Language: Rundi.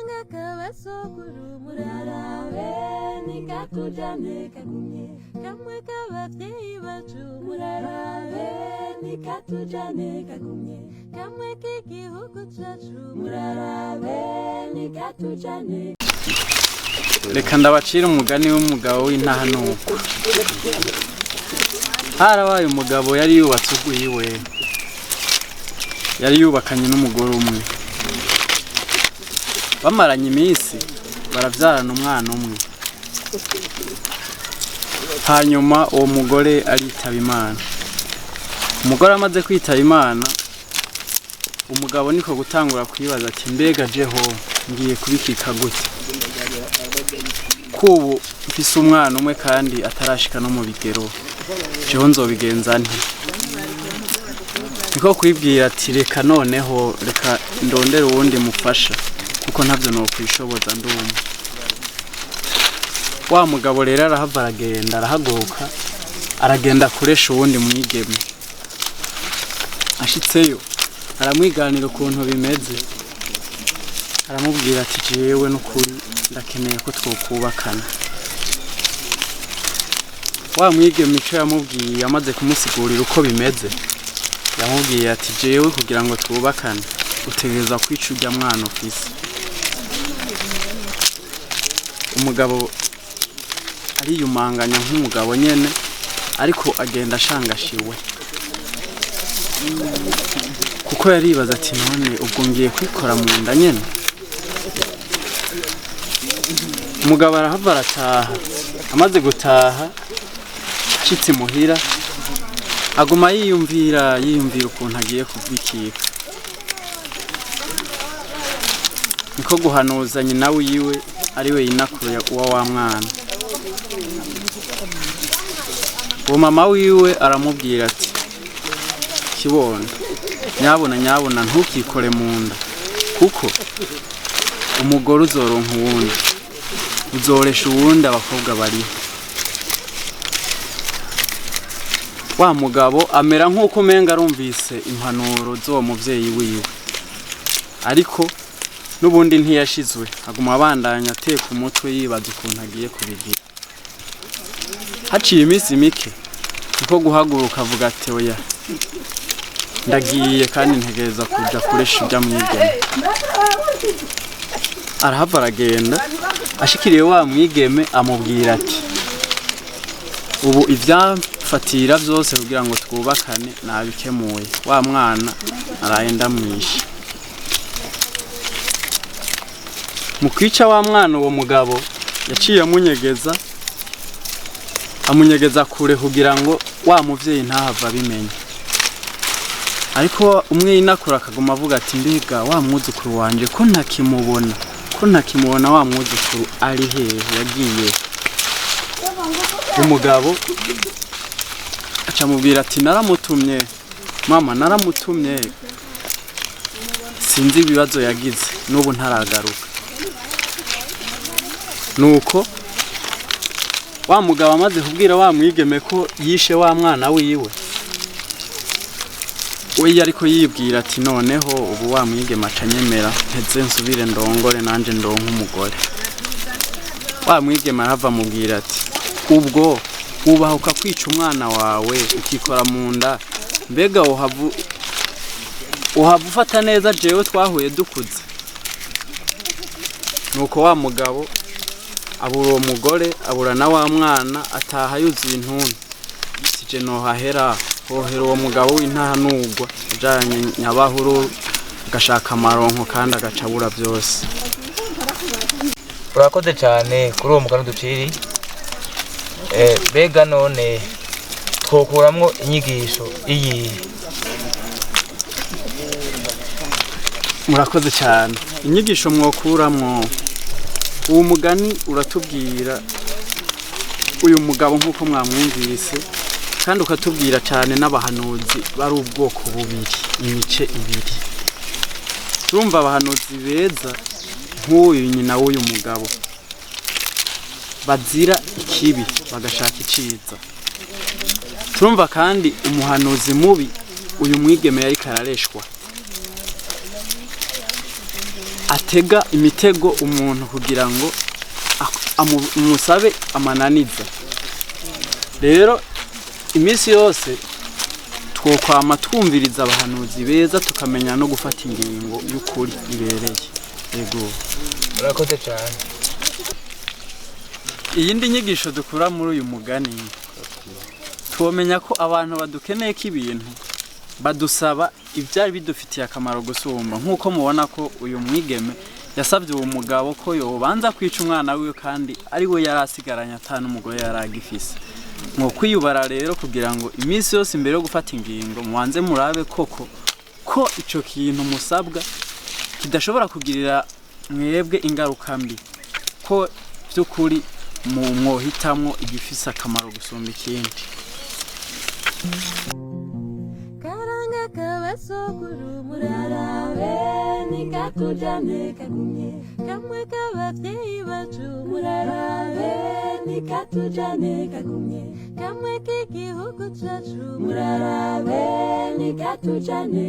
Karanga k'abasokuru murarabe nikatujane kagumye kamwe k'abavyeyi bacu murarabe nikatujane kagumye kamwe k'igihugu cacu murarabe nikatujane. Reka ndabacira umugani w'umugabo w'intahanuka. Harabaye umugabo yari yubatse urwiwe, yari yubakanye n'umugore umwe. Bamaranye iminsi baravyarana umwana umwe. Hanyuma uwo mugore aritaba Imana. Umugore amaze kwitaba Imana, umugabo niko gutangura kwibaza ati mbega jeho ngiye kubikika gute? Kubu mfise umwana umwe kandi atarashika no mu bigero, jeho nzobigenza nte? Niko kwibwira ati reka noneho reka ndondere uwundi mufasha kuko ntavyo nokwishoboza ndumwe. Wa mugabo rero arahava aragenda, arahaguruka aragenda kuresha uwundi mwigeme. Ashitseyo aramwiganira ukuntu bimeze, aramubwira ati jewe n'ukuri ndakeneye ko twokubakana. Wa mwigeme ico yamubwiye amaze kumusigurira uko bimeze, yamubwiye ati jewe kugira ngo twubakane utegerezwa kwica urya mwana ufise. Umugabo ariyumanganya nk'umugabo nyene, ariko agenda ashangashiwe kuko yaribaza ati none ubwo ngiye kwikora mu nda nyene. Umugabo arahava arataha. Amaze gutaha ashitse imuhira aguma yiyumvira yiyumvira ukuntu agiye kubikika. Niko guhanuza nyina wiwe ariwe yinakuru wa wa mwana. Uwo mama wiwe aramubwira ati kibondo, nyabona nyabona ntukikore mu nda, kuko umugore uzoronka uwundi, uzoresha uwundi abakobwa bariho. Wa mugabo amera nk'uko umenga arumvise impanuro z'uwo muvyeyi wiwe, ariko n'ubundi ntiyashizwe, aguma abandanya ateka umutwe yibaza ukuntu agiye kubigira. Haciye iminsi mike niko guhaguruka avuga ati oya ndagiye kandi ntegereza kuja kuresha urya mwigeme. Arahava aragenda, ashikiriye wa mwigeme amubwira ati ubu ivyamfatira vyose kugira ngo twubakane nabikemuye, wa mwana araye ndamwishe. Mu kwica wa mwana uwo mugabo yaciye amunyegeza, amunyegeza kure kugira ngo wa muvyeyi ntahava abimenya. Ariko umwe yinakura akaguma avuga ati mbega wa mwuzukuru wanje ko ntakimubona, ko ntakimubona wa mwuzukuru ari hehe yagiye? Umugabo acamubwira ati naramutumye mama, naramutumye, sinzi ibibazo yagize n'ubu ntaragaruka. Nuko wa mugabo amaze kubwira wa mwigeme ko yishe wa mwana wiwe, we ariko yibwira ati noneho ubu wa mwigeme acanyemera mpeze nsubire ndongore nanje ndonke umugore. Wa mwigeme arahava amubwira ati ubwo wubahuka kwica umwana wawe ukikora mu nda, mbega uhava ufata neza jewe twahuye dukuze? Nuko wa mugabo abura uwo mugore, abura na wa mwana, ataha yuzuye intuntu. Sije nohahera hohera uwo mugabo w'intahanurwa ajanye nyabahuru agashaka amaronko kandi agaca abura vyose. Urakoze cyane kuri uwo mugani uduciriye. Mbega none twokuramwo inyigisho iyi? Murakoze cyane. Inyigisho mwokuramwo uwo mugani uratubwira uyu mugabo nk'uko mwamwumvise, kandi ukatubwira cyane n'abahanuzi bari ubwoko bubiri, imice ibiri. Turumva abahanuzi beza nk'uyu nyina w'uyu mugabo bazira ikibi bagashaka iciza. Turumva kandi umuhanuzi mubi uyu mwigeme yariko arareshwa gitega imitego umuntu kugira ngo amusabe amananiza. Rero iminsi yose twokwama twumviriza abahanuzi beza, tukamenya no gufata ingingo y'ukuri ibereye. Yego. Urakoze cyane. Iyindi nyigisho dukura muri uyu mugani, twomenya ko abantu badukeneye ko ibintu badusaba ibyari bidufitiye akamaro gusumba, nk'uko mubona ko uyu mwigeme yasabye uwo mugabo ko yobanza kwica umwana wiwe kandi ari we yari asigaranye, ata n'umugore yari agifise. Mwo kwiyubara rero kugira ngo iminsi yose imbere yo gufata ingingo mubanze murabe koko ko ico kintu musabwa kidashobora kugirira mwebwe ingaruka mbi, ko by'ukuri mu mwohitamwo igifise akamaro gusumba ikindi. Karanga k'abasokuru murarabe nikatujane kagumye, kamwe k'abavyeyi bacu murarabe nikatujane kagumye, kamwe k'igihugu cacu murarabe nikatujane.